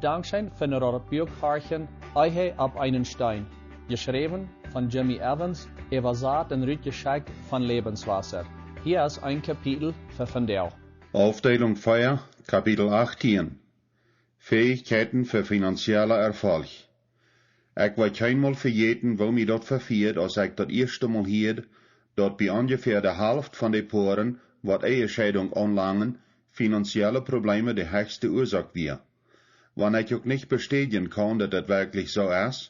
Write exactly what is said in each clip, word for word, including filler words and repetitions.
Dankscheen fa daut Buak horchen, Ehe opp eenen Steen. Jeschräwen von Jimmy Evans, äwasat un rutjeschekjt von Lebenswasser. Hia es een Kapitel fa vondoag. Aufdeelunk vea, Kapitel achtieen. Fäichkjeiten fa finanziellen Erfolg. Ekj woa kjeenmol vejäten, woo mie daut vefieed, aus ekj daut ieeschte Mol hieed, daut bie onjefäa de Halft von de Poaren, waut Ehescheidunk aunlangen, finanzielle Probleme de hechste Uasoak wia. Wan ekj uk nich bestädjen kaun, daut daut werkjlich soo es,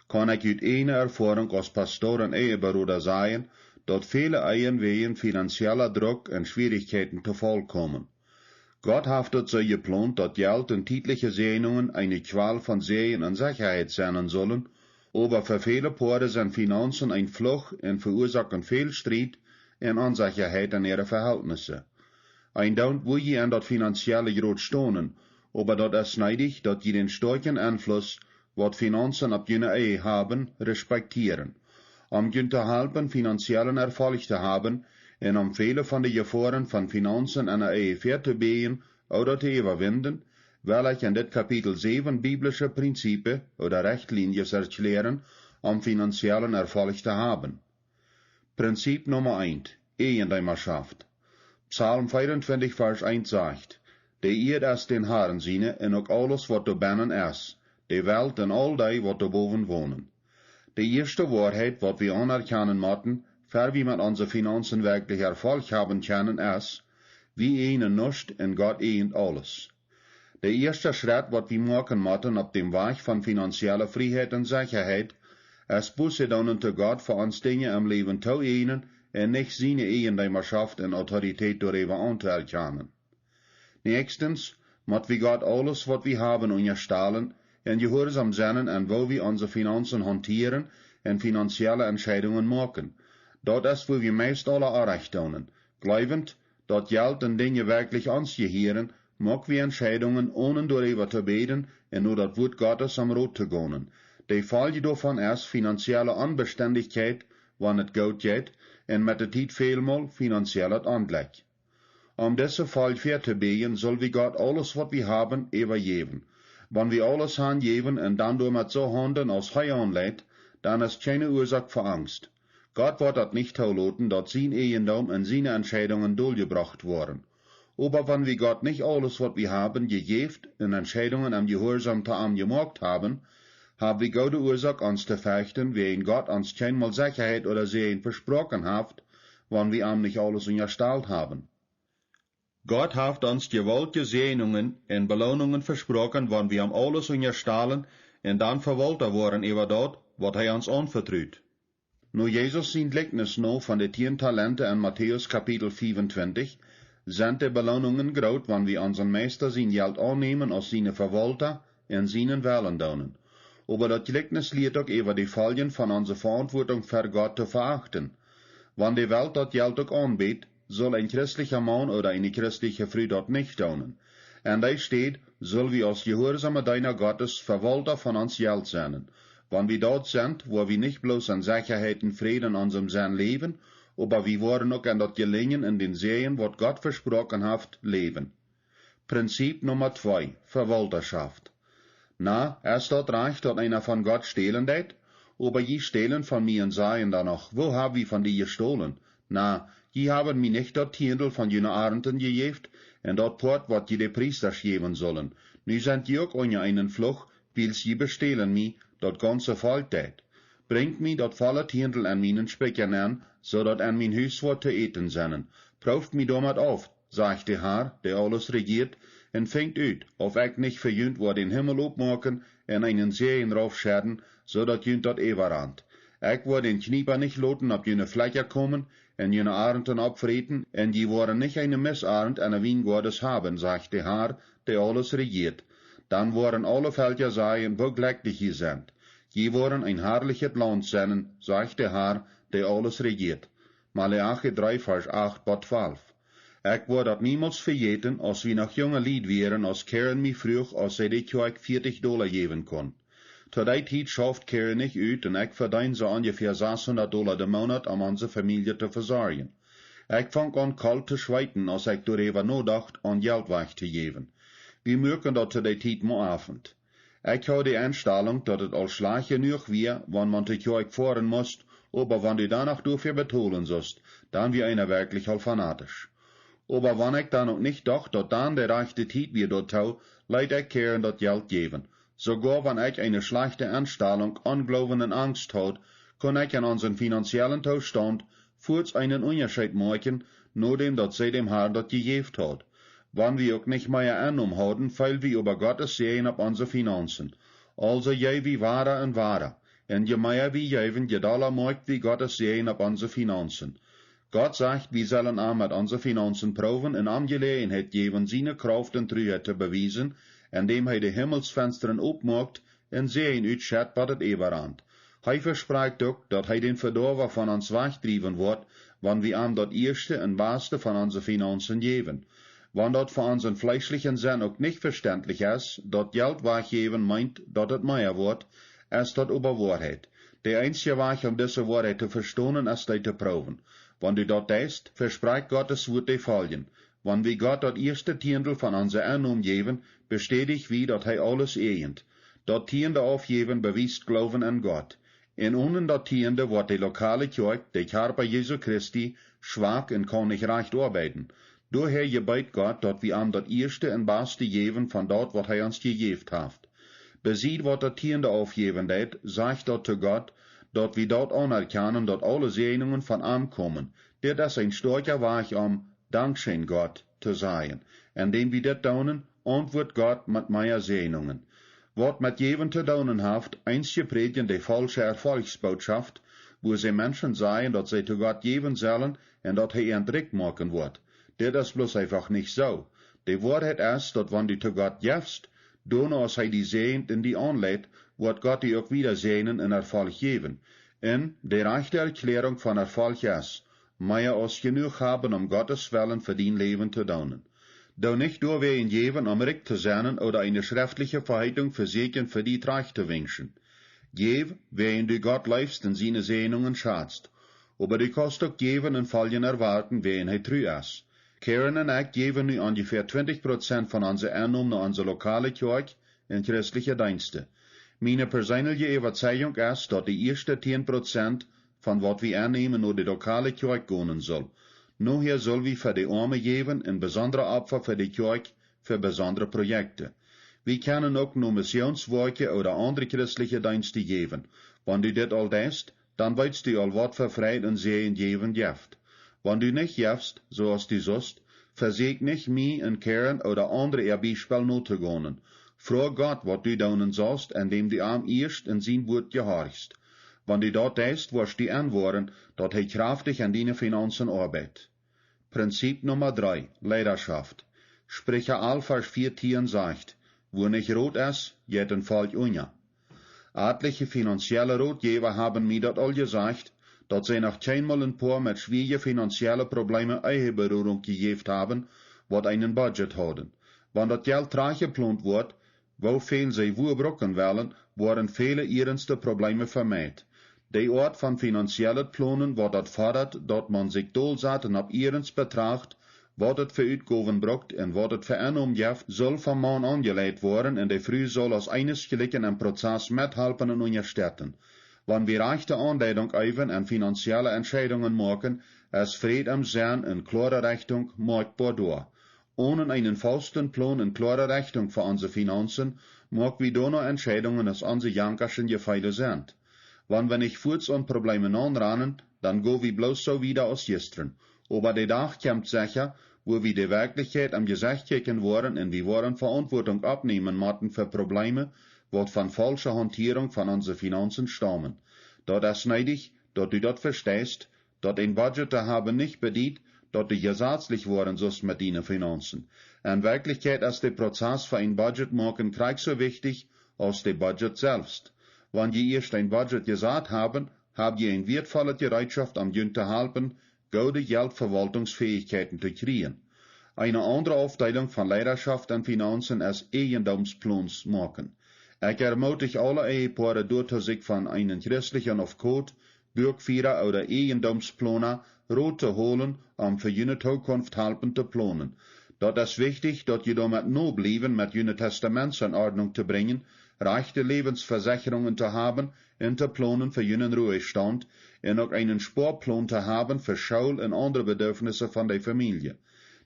kaun ekj ut eejne Erfoarunk aus Pastor un Eheberoda sajen, daut väle Ehen wäajen finanzieller Druck un Schwierichkjeiten to Faul komen. Gott haft daut soo jeplont, daut Jelt un tietliche Säajnungen eene Kjwal von Säajen un Sechaheit sennen sullen, oba fa väle Poaren sent Finanzen een Fluch un veuasoaken väl Striet un Onsechaheit en äare Vehältnisse. Ekj weet nich, woo jie aun daut finanzielle Jrod stonen, oba daut es needich, daut jie dän stoakjen Enfluss, waut Finanzen opp june Ehe haben, respektieren. Om junt to halpen, finanziellen Erfolg to haben, un om väle von de Jefoaren von Finanzen en de Ehe väatobieejen ooda to äwawinden, well ekj en dit Kapitel säwen biblische Prinzipien ooda Rechtlienjes erkjläaren, om finanziellen Erfolg to haben. Prinzip Numma eent, Ejendeemerschaft. Psalm vea un twintich, Varsch eent sajcht: "De Ieed es dän Harn siene un uk aules, waut doabennen es, de Welt un aul dee, waut doabowen wonen." De ieeschte Woarheit, waut wie aunerkjanen motten, ea wie met onse Finanzen werkjlich Erfolg haben kjennen, es: wie eejnen nuscht un Gott eejent aules. De ieeschte Schrett, waut wie moaken motten opp däm Wajch von finanzielle Frieheit un Sechaheit, es Buße doonen to Gott, fa ons Dinja em Läwen to eejnen un nich siene Ejendeemerschaft un Autoritäet doaräwa auntoerkjanen. Näakjstens mott wie Gott aules, waut wie haben, unjastalen un jehuarsom sennen, aun woo wie onse Finanzen hauntieren un finanzielle Entscheidungen moaken. Daut es, woo wie meist aule orrajcht doonen. Jleewent, daut Jelt un Dinja werkjlich ons jehieren, moak wie Entscheidungen, onen doaräwa to bäden un no daut Wuat Gottes om Rot to gonen. De Folj doavon es finanzielle Onbestendichkjeit, wan et goot jeit, un met de Tiet välmol finanziellet Onjlekj. Om dise Folj väatobieejen, sull wie Gott aules, waut wie haben, äwajäwen. Wan wie aules hanjäwen un dan doamet soo haundlen, aus hee aunleit, dan es kjeene Uasoak fa Angst. Gott woat daut nich toloten, daut sien Ejendom un siene Entscheidungen doljebrocht woaren. Oba wan wie Gott nich aules, waut wie haben, jejäft un Entscheidungen em Jehuarsom to am jemoakt haben, hab wie goode Uasoak, ons to ferchten, wäajen Gott ons kjeenmol Sechaheit ooda Säajen vesproaken haft, wan wie am nich aules unjastalt haben. Gott haft ons jewaultje Säajnungen un Beloonungen vesproaken, wan wie am aules unjastalen un dan Vewaulta woaren äwa daut, waut hee ons aunvetrut. No Jesus sien Jlikjnis no von de tieen Talenten en Matäus Kapitel vea un twintich, sent de Beloonungen groot, wan wie onsen Meista sien Jelt aunnämen aus siene Vewaulta un sienen Wellen doonen. Oba daut Jlikjnis lieet uk äwa de Foljen von onse Veauntwuatunk ver Gott to veachten. Wan de Welt daut Jelt uk aunbät, sull een christelja Maun ooda eene christelje Fru daut nich doonen. Aun dee Städ sull wie aus jehuarsome Deena Gottes Vewaulta von ons Jelt sennen. Wan wie daut sent, woa wie nich bloos en Sechaheit un Fräd en onsem Senn läwen, oba wie woaren uk aun daut Jelinjen un dän Säajen, waut Gott vesproaken haft, läwen. Prinzip Numma twee, Vewaultaschoft. Na, es daut rajcht, daut eena von Gott stälen deit? Oba jie stälen von mie un sajen dan noch: "Woo hab wie von die jestolen?" Na, jie haben mie nich daut Tieendel von june Arnten jejäft, un daut Poat, waut jie de Priestasch jäwen sullen. Nu sent jie uk unja eenen Fluch, wiels jie bestälen mie, daut gaunze Volkj deit. Brinjt mie daut volle Tieendel en mienen Spikja nenn, soo daut en mien Hus woat to äten sennen. Prooft mie doamet auf, sajcht de Har, dee aules rejieet, un finjt ut, auf ekj nich fa junt woa dän Himmel opmoaken un eenen Säajen raufschedden, soo daut junt daut äwarant. Ekj woa dän Kjniepa nich loten opp june Flekja komen un june Arnten oppfräten, un jie woaren nich eene Missarnt en de Wiengoades haben, sajcht de Har, dee aules rejieet. Dan woaren aule Velkja sajen, woo jlekjlich jie sent. Jie woaren een harlichet Launt sennen, sajcht de Har, dee aules rejieet. Maleachi dree, Varsch acht bat twalf. Ekj woa daut niemols vejäten, aus wie noch junge Lied wieren, aus Karen mie fruach, aus see de Kjoakj vieetich Dola jäwen kunn. To dee Tiet schauft Karen nich ut un ekj vedeend soo onjefäa sashundat Dola de Moonat, om onse Famielje to vesorjen. Ekj funk aun kolt to schweeten, aus ekj doaräwa nodocht, aun Jelt wajch to jäwen. Wie muaken daut to dee Tiet mau Owent. Ekj haud de Enstalunk, daut et aul schlajcht jenuach wia, wan maun to Kjoakj foaren must, oba wan du dan noch doafäa betolen sust, dan wia eena werkjlich aul fanatisch. Oba wan ekj dan uk nich docht, daut dan de rajchte Tiet wia doatoo, leet ekj Karen daut Jelt jäwen. Soogoa wan ekj eene schlajchte Enstalunk, Ongloowen un Angst haud, kunn ekj en onsen finanziellen Toostaunt fuaz eenen Unjascheet moakjen, nodäm daut see däm Harn daut jejäft haud. Wan wie uk nich mea Ennom hauden, feeld wie oba Gottes Säajen opp onse Finanzen. Aulsoo jeew wie wada un wada. Un je mea wie jeewen, je dolla moakjt wie Gottes Säajen opp onse Finanzen. Gott sajcht, wie sellen am met onse Finanzen proowen un am Jeläajenheit jäwen, siene Krauft un Truheit to bewiesen, endäm hee de Himmelsfenstren opmoakt un Säajen utschett, waut et äwarant. Hee vesprakjt uk, daut hee dän Vedoawa von ons wajchdriewen woat, wan wie am daut ieeschte un baste von onse Finanzen jäwen. Wan daut fa onsen fleeschlichen Senn uk nich vestentlich es, daut Jelt wajchjäwen meent, daut et mea woat, es daut oba Woarheit. De eensje Wajch, om dise Woarheit to vestonen, es dee to proowen. Wan du daut deist, vesprakjt Gottes Wuat de Foljen: Wan wie Gott daut ieeschte Tieendel von onse Ennom jäwen, bestädich wie, daut hee aules äjent. Daut Tieende aufjäwen bewiest Gloowen en Gott. Un onen daut Tieende woat de lokale Kjoakj, de Kjarpa Jesu Christi, schwak un kaun nich rajcht oabeiden. Doahäa jebeet Gott, daut wie am daut ieeschte un baste jäwen von daut, waut hee ons jejäft haft. Besied waut daut Tieende aufjäwen deit, sajcht daut to Gott, daut wie daut aunerkjanen, daut aule Säajnungen von am komen. Dit es een stoakja Wajch, om Dankscheen, Gott, to sajen. Endäm wie dit doonen, auntwuat Gott met mea Säajnungen. Waut met Jäwen to doonen haft, eenje prädjen de faulsche Erfolgsbootschoft, wua see Menschen sajen, daut see to Gott jäwen sellen un daut hee an rikj moaken woat. Dit es bloos eefach nich soo. De Woarheit es, daut wan du to Gott jefst, doano aus hee die säajent un die aunleit, woat Gott die uk wieda säajnen un Erfolg jäwen. Un de rajchte Erkjläarunk von Erfolg es: Mea aus jenuach haben, om Gottes Wellen fa dien Läwen to doonen. Doo nich doawäajen jäwen, om rikj to sennen, ooda eene schreftliche Veheetunk vesieekjen, fa die trajcht to winschen. Jäw, wäajen du Gott leefst un siene Säajnungen schatst. Oba du kaust uk jäwen un Foljen erwoaten, wäajen hee tru es. Karen un ekj jäwen nu onjefäa twintich Prozent von onse Ennom no onse lokale Kjoakj un christliche Deenste. Miene perseenelje Äwazeijunk es, daut de ieeschte tieen Prozent von waut wie ennämen no de lokale Kjoakj gonen sull. Nohäa sull wie fa de Oame jäwen un besondre Opfa fa de Kjoakj, fa besondre Projekte. Wie kjennen uk no Missionswoakje ooda aundre christliche Deenste jäwen. Wan du dit aul deist, dan weetst du aul, waut fa Freid un Säajen jäwen jeft. Wan du nich jefst, soo aus du sust, vesieekj nich mie un Karen ooda aundre äa Biespel notogonen. Froag Gott, waut du doonen sust, endäm du am ieescht un sien Wuat jehorchst. Wan du daut deist, woascht du enwoaren, daut hee kjraftich aun diene Finanzen oabeit. Prinzip Numma dree, Leidaschoft. Spricha alf Varsch vieetieen sajcht: Wua nich Rot es, jeit een Volkj unja. Atelje finanzielle Rotjäwa haben mie daut aul jesajcht, daut see noch kjeenmol een Poa met schwierje finanzielle Probleeme Eheberorunk jejäft haben, waut eenen Budget hauden. Wan daut Jelt trajchtjeplont woat, woo väl see wua brucken wellen, woaren väle ierenste Probleeme vemeid. De Oat von finanziellet Plonen, waut daut fodat, daut maun sikj dolsat un opp ierenst betracht, waut et fa Utgowen brukt un waut et fa Ennom jeft, sull vom Maun aunjeleit woaren un de Fru sull aus eensjlikjen em Prozess methalpen un unjastetten. Wan wie rajchte Aunleidunk äwen un finanzielle Entscheidungen moaken, es Fräd em Senn un kloare Rechtunk moakjboa doa. Onen eenen fausten Plon un kloare Rechtunk fa onse Finanzen moak wie doano Entscheidungen, aus onse jankaschen Jefeele sent. Wan wie nich fuaz aun Probleemen aunranen, dan go wie bloos soo wieda aus jistren. Oba de Dach kjemt secha, wua wie de Werkjlichkjeit em Jesecht kjikjen woaren un wie woaren Veauntwuatunk oppnämen motten fa Probleeme, waut von faulsche Hauntierunk von onse Finanzen staumen. Daut es needich, daut du daut vesteist, daut een Budget to haben nich bediet, daut du jesazlich woaren sust met diene Finanzen. En Werkjlichkjeit es de Prozess fa een Budget moaken krakjt soo wichtich aus de Budget selfst. Wan jie ieescht een Budget jesat haben, hab jie een wieetvollet Jereetschoft, om junt to halpen, goode Jeltvewaultungsfäichkjeiten to kjrieen. Eene aundre Aufdeelunk von Leidaschoft un Finanzen es Eajendoomsplons moaken. Ekj ermootich aule Ehepoaren doatoo, sikj von eenen christlichen Aufkot, Buakfiera ooda Eajendoomsplona Rot to holen, om fa june Tookunft halpen to plonen. Daut es wichtich, daut jie doamet nobliewen, met june Testaments en Ordnunk to brinjen, rajchte Läwensvesecherungen to haben un to plonen fa junen Ruhestaunt un uk eenen Spoaplon to haben fa School un aundre Bedarfnisse von de Famielje.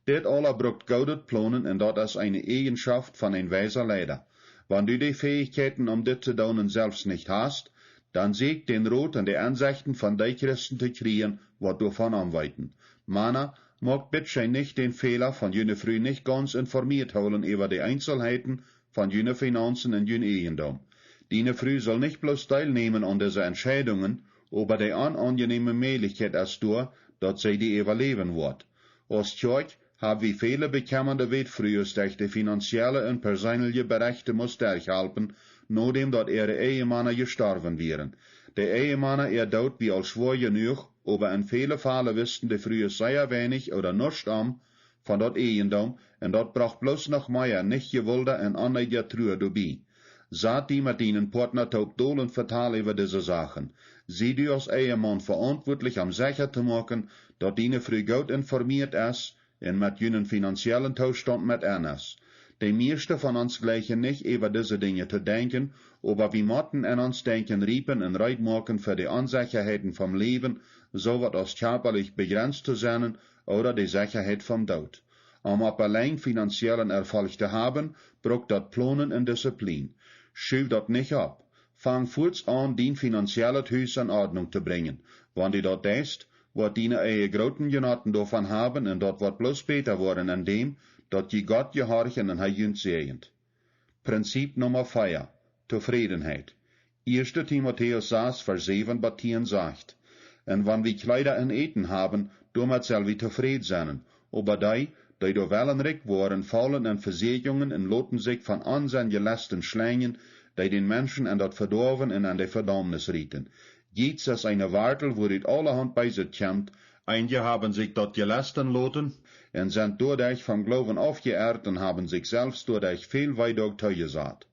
Dit aula brukt goodet Plonen un daut es eene Eejenschoft von een weisa Leida. Wan du de Fäichkjeiten, om dit to doonen, selfst nich hast, dan sieekj dän Rot un de Ensechten von dee Christen to kjrieen, waut doavon aunweeten. Mana, moakt bitte nich dän Fäla von june Fru nich gaunz informieet hoolen äwa de Eenselheiten von june Finaunzen un jun Eejendom. Diene Fru saul nich bloos deelnämen aun dise Entscheidungen, oba de onaunjenäme Mäajlichkjeit es doa, daut see die äwaläwen woat. Aus Kjoakj hab wie väle bekjemmade Wätfrues derch de finanzielle un perseenelje Berechte must derchhalpen, nodäm daut äare Ehemana jestorwen wieren. De Ehemana äa Doot wia aul schwoa jenuach, oba en väle Fale wisten de Frues sea weinich ooda nuscht om von daut Eejendom, un daut brocht bloos noch mea nich jewulde un onneedje Trua doabie. Sat die met dienen Partna toop dol un vetal äwa dise Sachen. Sie du aus Ehemaun veauntwuatlich, om secha to moaken, daut diene Fru goot informieet es un met junen finanziellen Toostaunt met en es. De mieeschte von ons jleichen nich äwa dise Dinja to denkjen, oba wie motten en ons Denkjen riepen un reed moaken fa de Onsechaheiten vom Läwen, soo waut aus kjarpalich bejrenst to sennen ooda de Sechaheit vom Doot. Om opp auleen finanziellen Erfolg to haben, brukt daut Plonen un Disziplien. Schuw daut nich opp. Fang fuaz aun, dien finanziellet Hus en Ordnunk to brinjen. Wan du daut deist, woat diene Ehe grooten Jenoten doavon haben un daut woat bloos bäta woaren en däm, daut jie Gott jehorchen un hee junt säajent. Prinzip Numma vea: Tofrädenheit. Ieeschte Timotäus sas, Varsch säwen bat tieen sajcht: Un wan wie Kjleeda un Äten haben, doamet sell wie tofräd sennen. Oba dee, dee doa wellen rikj woaren, faulen en Vesieekjungen un loten sikj von Onsenn jelesten schlenjen, dee dän Menschen en daut Vedoawen un en de Vedaumnis rieten. Jiets es eene Wartel, wuarut aulahaunt Beeset kjemt. Eenje haben sikj daut jelesten loten un sent doaderch vom Gloowen aufjeirrt un haben sikj selfst doaderch väl Weedoag toojesat.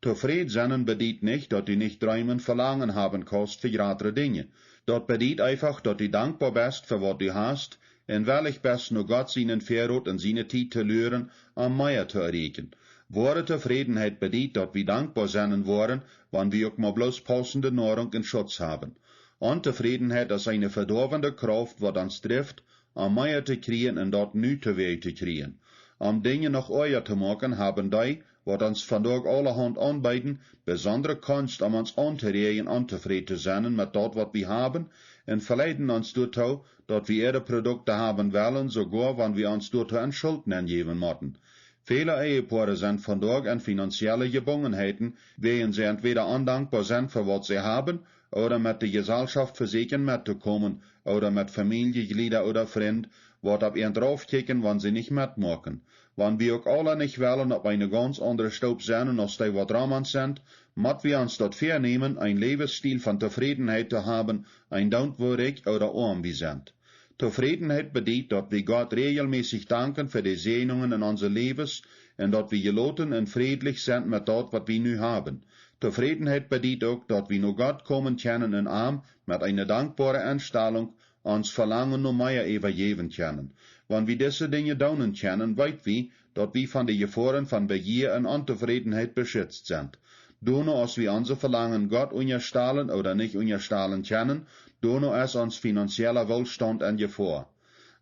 Tofräd sennen bediet nich, daut du nich dreemen, Velangen haben kaust fa jratre Dinja. Daut bediet eefach, daut du dankboa best fa waut du hast un wellich best, no Gott sienen Väarot un siene Tiet to luaren, om mea to erreichen. Woare Tofrädenheit bediet, daut wie dankboa sennen woaren, wan wie uk mau bloos paussende Noarunk un Schutz haben. Ontofrädenheit es eene vedoawende Krauft, waut ons drift, om mea to kjrieen un daut nu to wäa to kjrieen. Om Dinja noch oaja to moaken, haben dee, waut ons vondoag aulahaunt aunbeeden, besondre Kunst, om ons auntoräajen, ontofräd to sennen met daut, waut wie haben, un veleiden ons doatoo, daut wie äare Produkte haben wellen, soogoa wan wie ons doatoo en Schult nenjäwen motten. Väle Ehepoare sent vondoag en finanzielle Jebungenheiten, wäajen see entwäda ondankboa sent fa waut see haben, ooda met de Jesalschoft vesieekjen mettokomen, ooda met Famieljeglieda ooda Frind, waut opp an drauf kjikjen, wan see nich metmoaken. Wan wie uk aula nich wellen opp eene gaunz aundre Stoop sennen aus dee, waut rom ons sent, mott wie ons daut väanämen, een Läwesstiel von Tofrädenheit to haben, eendoont woo rikj ooda oam wie sent. Tofrädenheit bediet, daut wie Gott räajelmässich danken fa de Säajnungen en onse Läwes un daut wie jeloten un frädlich sent met daut, waut wie nu haben. Tofrädenheit bediet uk, daut wie no Gott komen kjennen un am met eene dankboare Enstalunk ons Velangen no mea äwajäwen kjennen. Wan wie dise Dinja doonen kjennen, weet wie, daut wie von de Jefoaren von Bejia un Ontofrädenheit beschitzt sent. Doano aus wie onse Velangen Gott unjastalen ooda nich unjastalen kjennen, doano es ons finanziella Woolstaunt en Jefoa.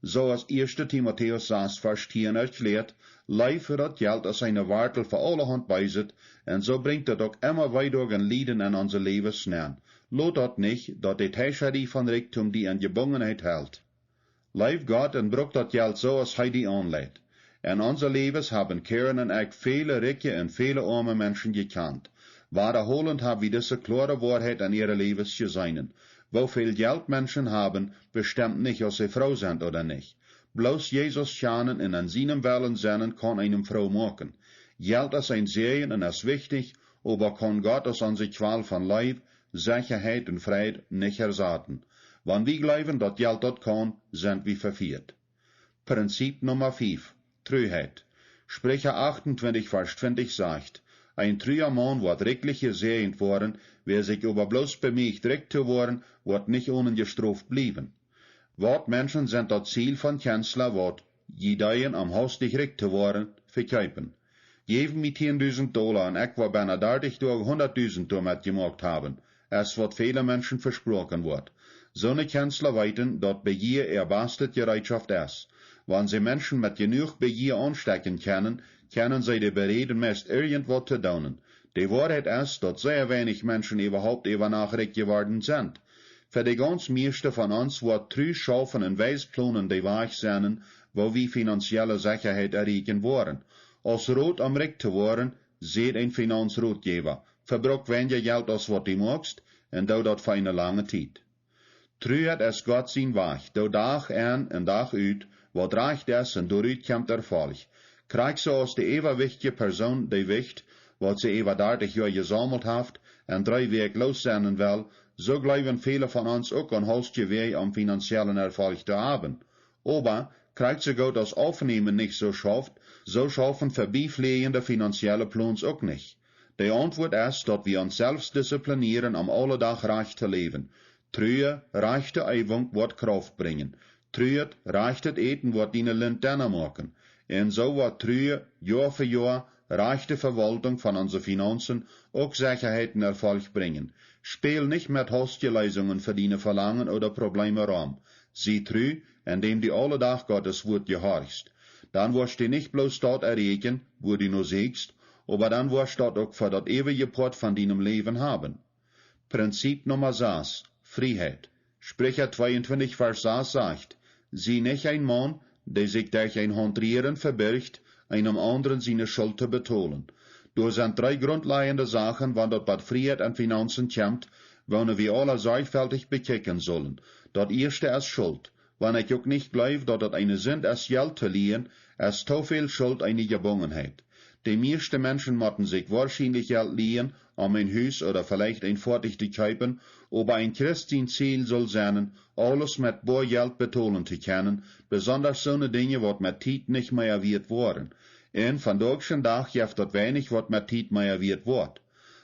Soo aus ieeschte Timotäus sas Varsch tieen erkjläat: Leew fa daut Jelt es eene Wartel fa aulahaunt Beeset, un soo brinjt daut uk emma Weedoag un Lieden en onse Läwes nenn. Lot daut nich, daut de Teischa die von Rikjdom die en Jebungenheit helt. Leew Gott un bruk daut Jelt soo aus hee die aunleit. En onse Läwes haben Karen un ekj väle rikje un väle oame Menschen jekjant. Wadaholent hab wie dise kloare Woarheit en äare Läwes jeseenen. Woo väl Jelt Menschen haben, bestemt nich aus see froo sent ooda nich. Bloos Jesus kjanen un en sienem Wellen sennen kaun eenem froo moaken. Jelt es een Säajen un es wichtich, oba kaun Gott aus onse Kjwal von Leew, Sechaheit un Freid nich ersaten. Wan wie jleewen, daut Jelt daut kaun, sent wie vefieet. Prinzip Numma fief: Truheit. Spricha achtuntwintich Varsch twintich sajcht: Een trua Maun woat rikjlich jesäajent woaren, wäa sikj oba bloos bemieecht, rikj to woaren, woat nich onen jestroft bliewen. Waut Menschen sent daut Ziel von Kjenstla, waut jie deeden, om haustich rikj to woaren, vekjeepen. Jeef mie tieendusent Dolla un ekj woa bennen dartich Doag hundatdusent doamet jemoakt haben, es waut väle Menschen vesproaken woat. Soone Kjenstla weeten, daut Bejia äa bastet Jereetschoft es. Wan see Menschen met jenuach Bejia aunstekjen kjennen, kjennen see dee beräden, meist irjentwaut to doonen. De Woarheit es, daut sea weinich Menschen äwahaupt äwa Nacht rikj jeworden sent. Fa de gaunz mieeschte von ons woat Tru schaufen un weis plonen dee Wajch sennen, woo wie finanzielle Sechaheit erreichen woaren. Aus Rot om rikj to woaren, sajcht een Finanzrotjäwa: Vebruck weinja Jelt aus waut du moakst, un doo daut fa eene lange Tiet. Truheit es Gott sien Wajch, doo Dach en un Dach ut waut rajcht es, un doarut kjemt Erfolg. Krakjt soo aus de äwawichtje Persoon dee wicht, waut see äwa dartich Joa jesaumelt haft, en dree Wäakj loos sennen well, soo jleewen väle von ons uk aun haustje Wäaj om finanziellen Erfolg to haben. Oba, krakjt soo goot aus Aufnämen nich soo schauft, soo schaufen vebieläajende finanzielle Plons uk nich. De Auntwuat es, daut wie ons selfst disziplinieren, om aule Dach rajcht to läwen. True, rajchte Eewunk woat Krauft brinjen. Truet, rajchtet Äten woat diene Lint denna moaken. Un soo woat true, Joa fa Joa, rajchte Vewaultunk von onse Finanzen uk Sechaheit un Erfolg brinjen. Späl nich met haustje Leesungen fa diene Velangen ooda Probleeme rom. Sie tru, endäm du aule Dach Gottes Wuat jehorchst. Dan woascht du nich bloos daut erreichen, wua du no sieekjst, oba dan woascht daut uk fa daut eewje Poat von dienem Läwen haben. Prinzip Numma sas: Frieheit. Spricha tweeuntwintich Varsch sas sajcht: Sie nich een Maun, dee sikj derch een Hauntrieren vebircht, eenem aundren siene Schult to betolen. Doa sent dree grundlajende Sachen, wan daut bie Frieheit un Finanzen kjemt, woone wie aula sorjfeltich bekjikjen sullen. Daut ieeschte es Schult. Wan ekj uk nich jleew, daut daut eene Sind es, Jelt to lieen, es too väl Schult eene Jebungenheit. De mieeschte Menschen motten sikj woarschienlich Jelt lieen, om een Hus ooda veleicht een Foatich to kjeepen, oba een Christ sien Ziel sull sennen, aules met boa Jelt betolen to kjennen, besondasch soone Dinja, waut met Tiet nich mea wieet woaren. Un vondoagschen Dach jeft daut weinich, waut met Tiet mea wieet woat.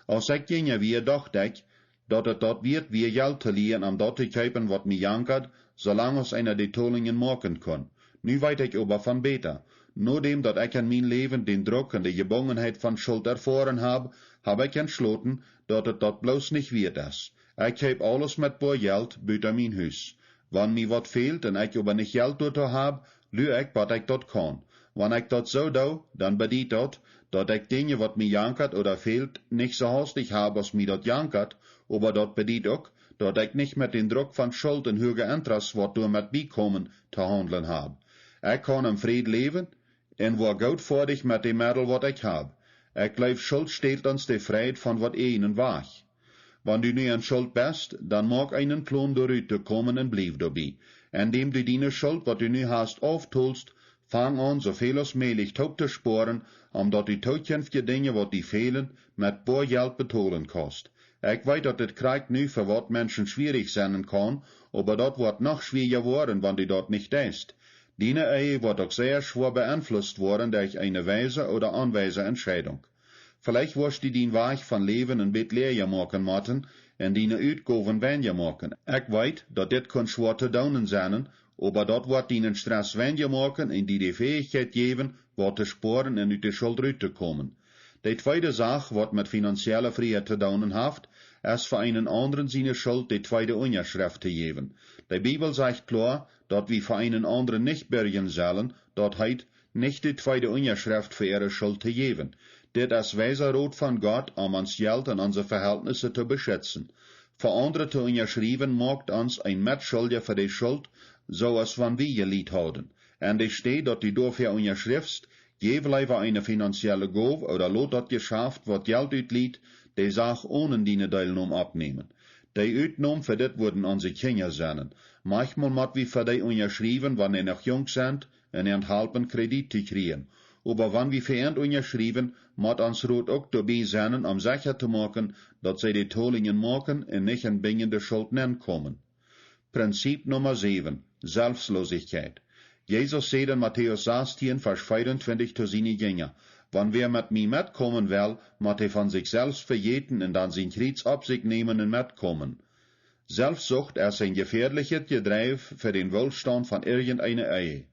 Aus ekj jinja wia, docht ekj, daut et daut wieet wia, Jelt to lieen, om daut to kjeepen, waut mie jankat, soo lang aus eena de Tolungen moaken kunn. Nu weet ekj oba von bäta. Nodäm daut ekj en mien Läwen dän Druck un de Jebungenheit von Schult erfoaren hab, hab ekj entschloten, daut et daut bloos nich wieet es. Ekj kjeep aules met boa Jelt buta mien Hus. Wan mie waut fält un ekj oba nich Jelt doatoo hab, lua ekj, bat ekj daut kaun. Wan ekj daut soo doo, dan bediet daut, daut ekj Dinja, waut mie jankat ooda fält, nich soo haustich hab, aus mie daut jankat, oba daut bediet uk, daut ekj nich met dän Druck von Schult un huage Interest, waut doamet biekomen, to haundlen hab. Ekj kaun em Fräd läwen un woa goot foadich met de Meddel, waut ekj hab. Ekj jleew, Schult stält ons de Frieheit von waut Ieejnet wajch. Wan du nu en Schult best, dan moak eenen Plon, doarut to komen, un bliew doabie. Endäm du diene Schult, waut du nu hast, auftolst, fang aun, soo väl aus mäajlich toop to spoaren, om daut du tookjinftje Dinja, waut die fälen, met boa Jelt betolen kaust. Ekj weet, daut dit krakjt nu fa waut Menschen schwierich sennen kaun, oba daut woat noch schwieeja woaren, wan du daut nich deist. Diene Ehe woat uk sea schwoa beenflusst woaren derch eene weise ooda onweise Entscheidunk. Veleicht woascht du dien Wajch von Läwen een bät läaja moaken motten un diene Utgowen weinja moaken. Ekj weet, daut dit kaun schwoa to doonen sennen, oba daut woat dienen Stress weinja moaken un die de Fäichkjeit jäwen, waut to spoaren un ut de Schult rut to komen. De tweede Sach, waut met finanzielle Frieheit to doonen haft, es fa eenen aundren siene Schult de tweede Unjaschreft to jäwen. De Bibel sajcht kloa, daut wie fa eenen aundren nich birjen sellen, daut heet, nich de tweede Unjaschreft fa äare Schult to jäwen. Dit es weisa Rot von Gott, om ons Jelt un onse Verhältnisse to beschitzen. Fa aundre to unjaschriewen, moakt ons een Metschuldja fa de Schult, soo aus wan wie jelieet hauden. Enne Städ, daut du doafäa unjaschriffst, jeff leewa eene finanzielle Gow ooda lot daut Jeschaft, waut Jelt utlieet, de Sach onen diene Deelnom oppnämen. De Utnom fa dit wudden onse Kjinja sennen. Maunchmol mott wie fa dee unjaschriewen, wan dee noch junk sent, un an halpen Kredit to kjrieen. Oba wan wie fa an unjaschriewen, mott ons Rot uk doabie sennen, om secha to moaken, daut see de Tolungen moaken un nich en binjende Schult nenkomen. Prinzip Numma säwen: Selfstlosigkeit. Jesus säd en Matäus sastieen, Varsch veeauntwintich to siene Jinja: Wan wäa met mie metkomen well, mott hee von sikj selfst vejäten un dan sien Kjriez opp sikj nämen un metkomen. Selfstsucht es een jefäadlichet Jedreif fa dän Woolstaunt von irjenteene Ehe.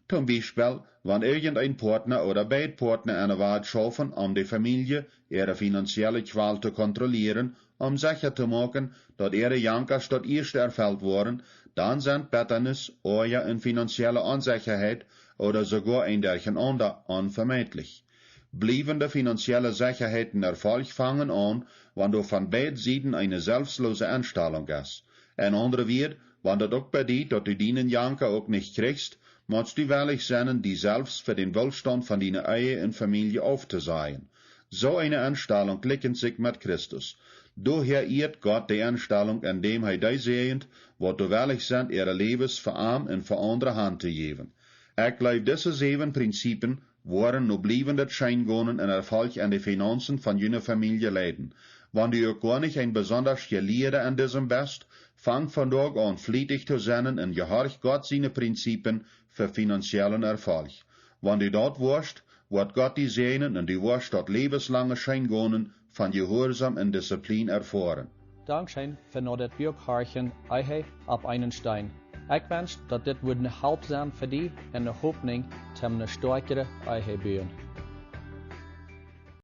Toom Biespel, wan irjent een Poatna ooda beid Poatna enne Welt schaufen, om de Famielje äare finanzielle Kwal to kontrollieren, om secha to moaken, daut äare Jankas daut ieeschte erfelt woaren, dan sent Bettanis, Oaja un finanzielle Onsechaheit ooda soogoa een Derchenaunda onvemeidlich. Bliewende finanzielle Sechaheit un Erfolg fangen aun, wan doa von beid Sieden eene selfstloose Enstalunk es. En aundre Wieed, wan daut uk bediet, daut du dienen Janka uk nich kjrichst, motst du wellich sennen, die selfst fa dän Woolstaunt von diene Ehe un Famielje auftosajen. Soo eene Enstalunk likjent sikj met Christus. Doahäa ieet Gott de Enstalunk, endäm hee dee säajent, waut doa wellich sent, äare Läwes fa am un fa aundre han to jäwen. Ekj jleew, dise säwen Prinzipien woaren no bliewende Scheengonen un Erfolg en de Finanzen von june Famielje leiden. Wan du uk goa nich een besondasch Jelieeda en disem best, fang vondoag aun flietich to sennen un jehorch Gott siene Prinzipien fa finanziellen Erfolg. Wan du daut woascht, woat Gott die säajnen un du woascht daut läwenslange Scheengonen von Jehuarsom un Disziplien erfoaren. Dankscheen fa no dit Buak horchen, Ehe opp eenen Steen. Ekj wensch, daut dit wudd ne Help sennen fa die un ne Hopninj toom ne stoakjere Ehe buen.